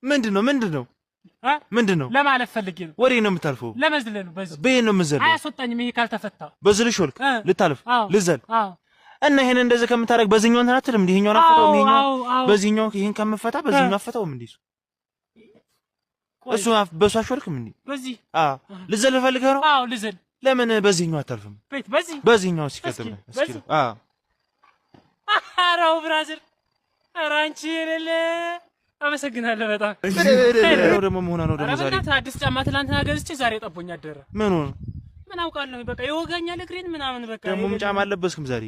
ምንድን ነው? ምንድን ነው? ምንድን ነው? ለማለፍ ፈልጌ ነው። ወዴት ነው የምታልፈው? ለመዝለል ነው። በዚህ በየት ነው የምትዘለው? አያስወጣኝም ይሄ ካልተፈታ። በዚህ ልሾልክ ልታልፍ ልዘል አዎ። እና ይሄን እንደዚህ ከምታደርግ በዚህኛው እንትን አትልም? እንዴ ይሄኛውን አፈታውም? ይሄኛው በዚህኛው ይሄን ከምፈታ በዚህኛው አፈታውም እንዴ? እሱ በሱ አሾልክም እንዴ? በዚህ አዎ። ልዘል ፈልገህ ነው? አዎ ልዘል። ለምን በዚህኛው አታልፍም? ቤት በዚህ በዚህኛው ሲከተብ እስኪ አዎ። አራው brother፣ ኧረ አንቺ የሌለ አመሰግናለሁ በጣም። ነው ደግሞ መሆና ነው ደግሞ ዛሬ አዲስ ጫማ ትናንትና ገዝቼ ዛሬ ጠቦኝ አደረ። ምን ሆነ? ምን አውቃለሁ በቃ ይወጋኛል እግሬን ምናምን በቃ። ደግሞም ጫማ አለበስክም ዛሬ።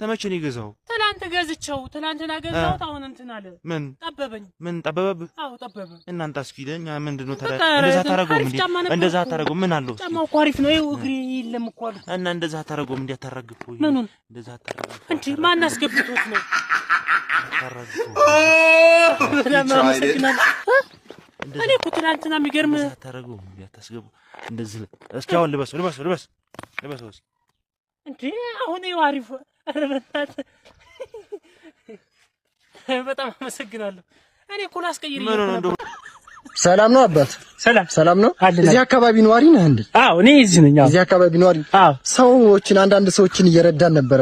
ተመቼ ነው የገዛኸው? ትናንት ገዝቼው ትናንትና ገዛሁት። አሁን እንትን አለ። ምን ጠበበኝ። ምን ጠበበብህ? አዎ ጠበበ። እናንተ እስኪ ለኛ ምንድን ነው ታዲያ? እንደዛ አታረገውም እንዴ? እንደዛ አታረገውም? ምን አለው? ጫማው እኮ አሪፍ ነው። ይኸው እግሬ የለም እኮ አልኩህ። እና እንደዛ አታረገውም እንዴ? አታረግፈው። ምኑን? እንደዛ አታረገው እንዴ? ማን አስገብቶት ነው? እኔ እኮ ትናንትና የሚገርም አታረገውም እንዴ? አታስገቡ። እንደዚህ እስኪ አሁን ልበሰው ልበሰው ልበስ ልበሰው እስኪ እንዴ አሁን ይኸው አሪፍ። ኧረ በእናትህ በጣም አመሰግናለሁ። እኔ እኮ ላስቀይር ምን ነው? ሰላም ነው አባት? ሰላም ሰላም ነው። እዚህ አካባቢ ነዋሪ ነህ እንዴ? አዎ እኔ እዚህ ነኝ። እዚህ አካባቢ ነዋሪ። አዎ። ሰዎችን አንዳንድ ሰዎችን እየረዳን ነበረ።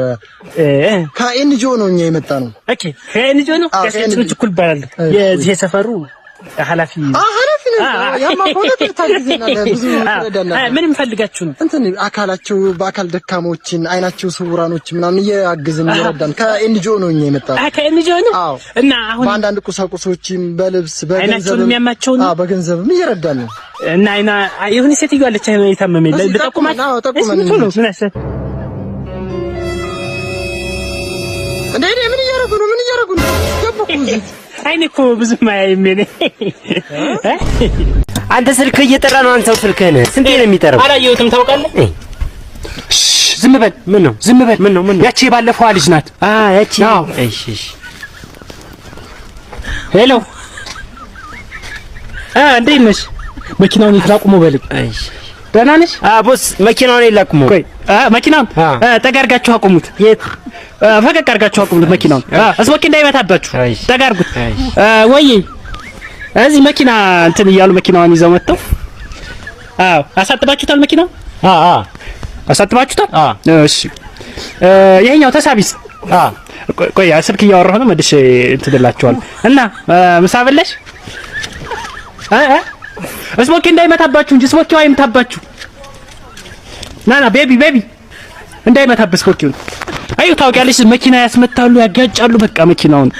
ከ NGO ነው እኛ የመጣ ነው። Okay ከ NGO ነው። ከሴቶች እኩል እባላለሁ። የዚህ የሰፈሩ ኃላፊ። ኃላፊ ነህ? ያማ ከሆነ ታግዘናለህ፣ ብዙ ትረዳናለህ። ምን ፈልጋችሁ ነው? እንትን አካላቸው በአካል ደካሞችን አይናቸው ስውራኖች ምናምን እያግዝን እየረዳን ከ NGO ነው እኛ የመጣ ነው። ከ NGO ነው? አዎ። እና አሁን በአንዳንድ ቁሳቁሶችም በልብስ በገንዘብም አይናቸውን የሚያማቸው ነው። አዎ በገንዘብም እየረዳን ነው። እና አይና የሆነ ሴትዮ አለች አይኗ የታመመ ልጠቁማት? አዎ ጠቁመን። ቶሎ ምን አሰብ እንዴ ምን እያደረጉ ነው? ምን እያደረጉ ነው? ገቡ እኮ እዚህ። አይኔ እኮ ብዙም አያይም የኔ። አንተ ስልክህ እየጠራ ነው። አንተው ስልክህን ስንቴ ነው የሚጠራው? አላየሁትም ታውቃለህ። ዝም በል። ምን ነው? ዝም በል። ምን ነው? ምን ነው? ያቺ የባለፈዋ ልጅ ናት። ያቺ። እሺ እሺ። Hello፣ እንዴት ነሽ? መኪናውን የት ላቁመው በልኝ። እሺ ደህና ነሽ? Boss መኪናውን የት ላቁመው? ቆይ መኪናውን ጠጋ አድርጋችሁ አቁሙት። የት? ፈቀቅ አድርጋችሁ አቁሙት መኪናውን። እስሞኪ እንዳይመታባችሁ ጠጋ አድርጉት። ወይ እዚህ መኪና እንትን እያሉ መኪናዋን ይዘው መጥተው። አዎ አሳጥባችሁታል? መኪናው አሳጥባችሁታል? እሺ ይሄኛው ተሳቢስ? ቆይ ስልክ እያወራሁ ነው፣ መልሼ እንትን እላችኋለሁ። እና ምሳ በላሽ? እስሞኪ እንዳይመታባችሁ እንጂ እስሞኪው አይምታባችሁ። ና ና baby baby እንዳይመታብህ እስሞኪውን። አዩ ታውቂያለሽ፣ መኪና ያስመታሉ፣ ያጋጫሉ። በቃ መኪናውን